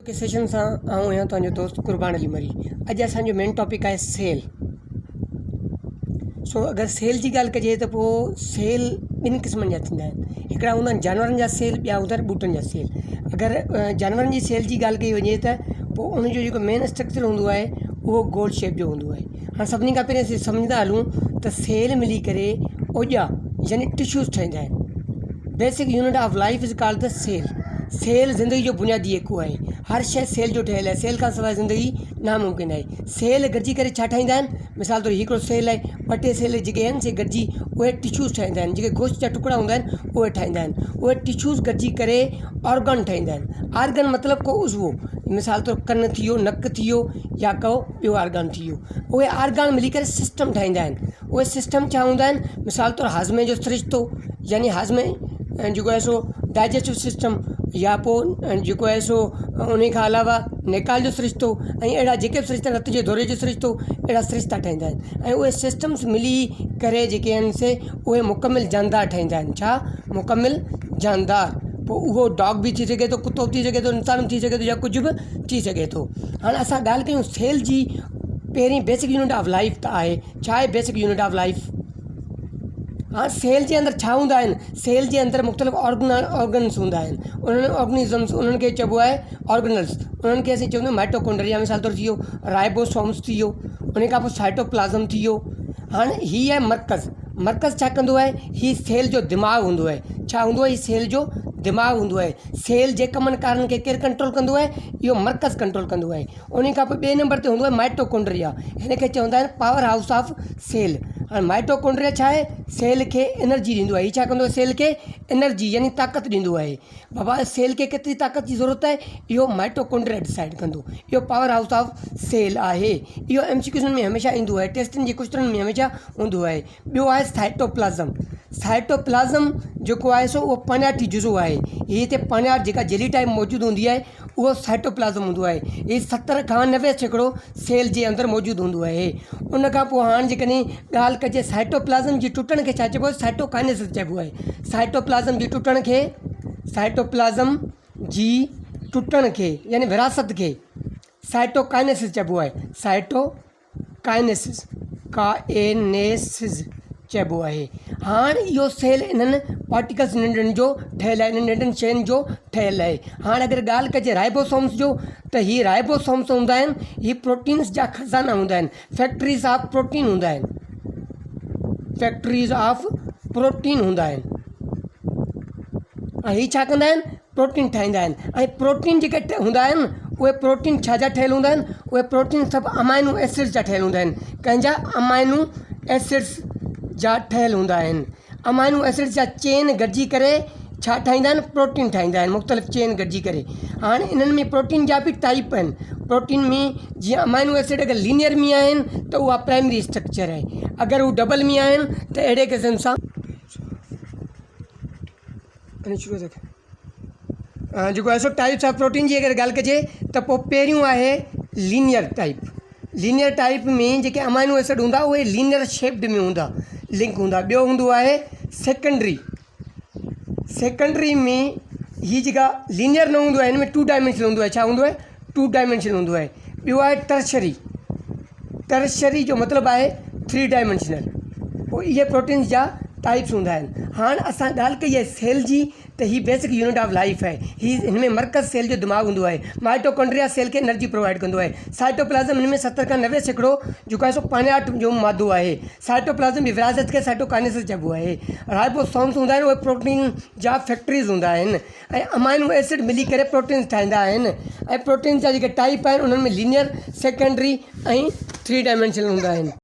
اڄوڪي سيشن سان آئون آهيان توهان جو دوست قربان علي مري اڄ اسان جو مين ٽاپڪ آهي سيل سو اگر سيل جي ڳالهه ڪجي ته پوء سيل ٻن قسمن جا ٿيندا آهن هڪڙا هوندا آهن جانورن جا سيل ٻيا هوندا آهن ٻوٽن جا سيل اگر جانورن جي سيل جي ڳالهه ڪئي وڃي ته پوء ان جو جيڪو مين اسٽرڪچر هوندو آهي اهو گول شيپ جو هوندو آهي هاڻي سڀني کان پهرين اسين سمجهندا هلون ته سيل ملي ڪري اوڄا يعني ٽشوز ٺاهيندا آهن basic unit of life is called the cell cell زندگي جو بنيادي ايڪو آهي هر شيء سيل جو ٺهيل آهي سيل کان سواء زندگي ناممڪن آهي سيل گڏجي ڪري ڇا ٺاهيندا آهن مثال طور هي هڪڙو سيل آهي ٻه ٽي سيل جيڪي آهن سي گڏجي اهي ٽشوز ٺاهيندا آهن جيڪي گوشت جا ٽڪڙا هوندا آهن اهي ٺاهيندا آهن اهي ٽشوز گڏجي ڪري آرگن ٺاهيندا آهن آرگن مطلب ڪو عضوو مثال طور ڪن ٿي ويو نڪ ٿي ويو يا ڪو ٻيو آرگن ٿي ويو اهي آرگن ملي ڪري سسٽم ٺاهيندا آهن اهي سسٽم ڇا هوندا آهن مثال طور هاضمي جو سرشتو يعني هاضمي جيڪو آهي سو ڊائجسٽو سسٽم يا پوء جيڪو آهي سو ان کان علاوه نيڪال جو سرشتو ۽ اهڙا جيڪي به سرشتا رت جي دوري جو سرشتو اهڙا سرشتا ٺاهيندا آهن ۽ اهي سسٽمس ملي ڪري جيڪي آهن سي اهي مڪمل جاندار ٺاهيندا آهن ڇا مڪمل جاندار پوء اهو ڊاگ به ٿي سگهي ٿو ڪتو به ٿي سگهي ٿو انسان به ٿي سگهي ٿو يا ڪجهه به ٿي سگهي ٿو هاڻي اسان ڳالهه ڪيون سيل جي پهرين بيسڪ يونٽ آف لائف ته آهي ڇا آهي بيسڪ يونٽ آف لائف هاڻ سيل جي اندر ڇا هوندا آهن سيل جي اندر مختلف آرگنس هوندا آهن انهن آرگنزمس انهن کي چئبو آهي آرگنلس انهن کي اسين چوندا آهيون مائٽوڪونڊريا مثال طور ٿي ويو رائبوسومس ٿي ويو ان کان پوء سائٽوپلازم ٿي ويو هاڻ هي آهي مرڪز مرڪز ڇا ڪندو آهي هي سيل جو دماغ هوندو آهي ڇا هوندو آهي هي سيل جو دماغ هوندو آهي سيل جي ڪمن ڪارن کي ڪير ڪنٽرول ڪندو آهي اهو مرڪز ڪنٽرول ڪندو آهي انهي کان پوء ٻئي نمبر تي هوندو آهي مائٽوڪونڊريا هن کي چوندا آهن پاور هائوس آف سيل هاڻي مائٽوڪونڊريا ڇا آهي سيل کي انرجي ڏيندو آهي هي ڇا ڪندو آهي سيل کي انرجي يعني طاقت ڏيندو آهي بابا سيل کي ڪيتري طاقت جي ضرورت آهي اهو مائٽوڪونڊريا ڊسائيڊ ڪندو اهو پاور هائوس آف سيل آهي اهو ايم سي ڪيوز ۾ هميشه ايندو آهي ٽيسٽن جي ڪوئسچنن ۾ هميشه هوندو آهي ٻيو آهي سائٽوپلازم سائٽوپلازم جيڪو آهي سو اهو پاڻياٺي جزو آهي هي هتي پاڻياٺ جيڪا جيلي ٽائيپ موجود هوندي آهي اهو سائٽوپلازم هوندو آهي. هي 70 کان 90% سيل جي اندر موجود هوندو آهي. ان کان پوء هاڻ جيڪڏهن ڳالهه ڪجي سائٽوپلازم جي ٽٽڻ کي ڇا چئبو آهي؟ سائٽوڪائنيسس چئبو آهي. سائٽوپلازم جي ٽٽڻ کي سائٽوپلازم جي ٽٽڻ کي يعني ورهاست کي سائٽوڪائنيسس چئبو آهي. سائٽو ڪائنيسز، Kinesis، چئبو آهي. هاڻ اهو سيل انهن پارٽيڪلز ننڍڙن جو ٺهيل آهي، انهن ننڍڙن شين جو ٺهيل آهي. هاڻ اگر ڳالهه ڪجي رائبوسومز جو ته هي رائبوسومز هوندا آهن، هي پروٽينز جا خزانا هوندا آهن، فيڪٽريز آف پروٽين هوندا آهن، فيڪٽريز آف پروٽين هوندا آهن ۽ هي ڇا ڪندا آهن؟ پروٽين ٺاهيندا آهن ۽ پروٽين جيڪي هوندا آهن اهي پروٽين ڇا جا ٺهيل هوندا آهن اهي پروٽين سڀ امائنو ايسڊس جا ٺهيل هوندا آهن ڪنهن جا امائنو ايسڊس جا ٺهيل هوندا آهن امائنو ايسڊس جا چين گڏجي ڪري ڇا ٺاهيندا آهن پروٽين ٺاهيندا آهن مختلف چين گڏجي ڪري هاڻي انهن ۾ پروٽين جا به ٽائپ آهن پروٽين ۾ جيئن امائنو ايسڊ اگر لينيئر ۾ آهن ته اها پرائمري اسٽرڪچر آهي اگر هو ڊبل ۾ آهن ته اهڙي قسم سان جيڪو آهي سو ٽائپس آف پروٽين جي اگر ڳالهه ڪجي ته پوء پهريون آهي لينيئر ٽائپ لينيئر ٽائپ ۾ جيڪي امائنو ايسڊ هوندا اهي لينيئر شيپڊ ۾ هوندا لنڪ هوندا ٻيو هوندو آهي سيڪنڊري سيڪنڊري ۾ هي جيڪا لينيئر نه هوندو آهي هن ۾ ٽو ڊائمينشنل هوندو آهي ڇا هوندو آهي ٽو ڊائمينشنل هوندو آهي ٻيو آهي ٽرشري ٽرشري جو مطلب آهي ٿري ڊائمينشنل پوء اهي پروٽينز جا ٽائپس هوندا آهن هاڻ اسان ڳالهه ڪئي آهي سيل جي ته هي بيسڪ يونٽ آف لائف آهي هي هن ۾ مرڪز سيل جو دماغ هوندو آهي مائٽوڪونڊريا سيل کي انرجي پرووائڊ ڪندو آهي سائٽوپلازم هن ۾ 70 کان 90% جيڪو آهي سو پاڻياٺ جو مادو آهي سائٽوپلازم جي ورهاست کي سائٽوڪائنيسس چئبو آهي رائبوسومس هوندا آهن اهي پروٽين جا فيڪٽريز هوندا آهن ۽ امائنو ايسڊ ملي ڪري پروٽينز ٺاهيندا آهن ۽ پروٽينز جا جيڪي ٽائپ آهن انهن ۾ لينيئر، سيڪنڊري ۽ ٿري ڊائمينشنل هوندا آهن.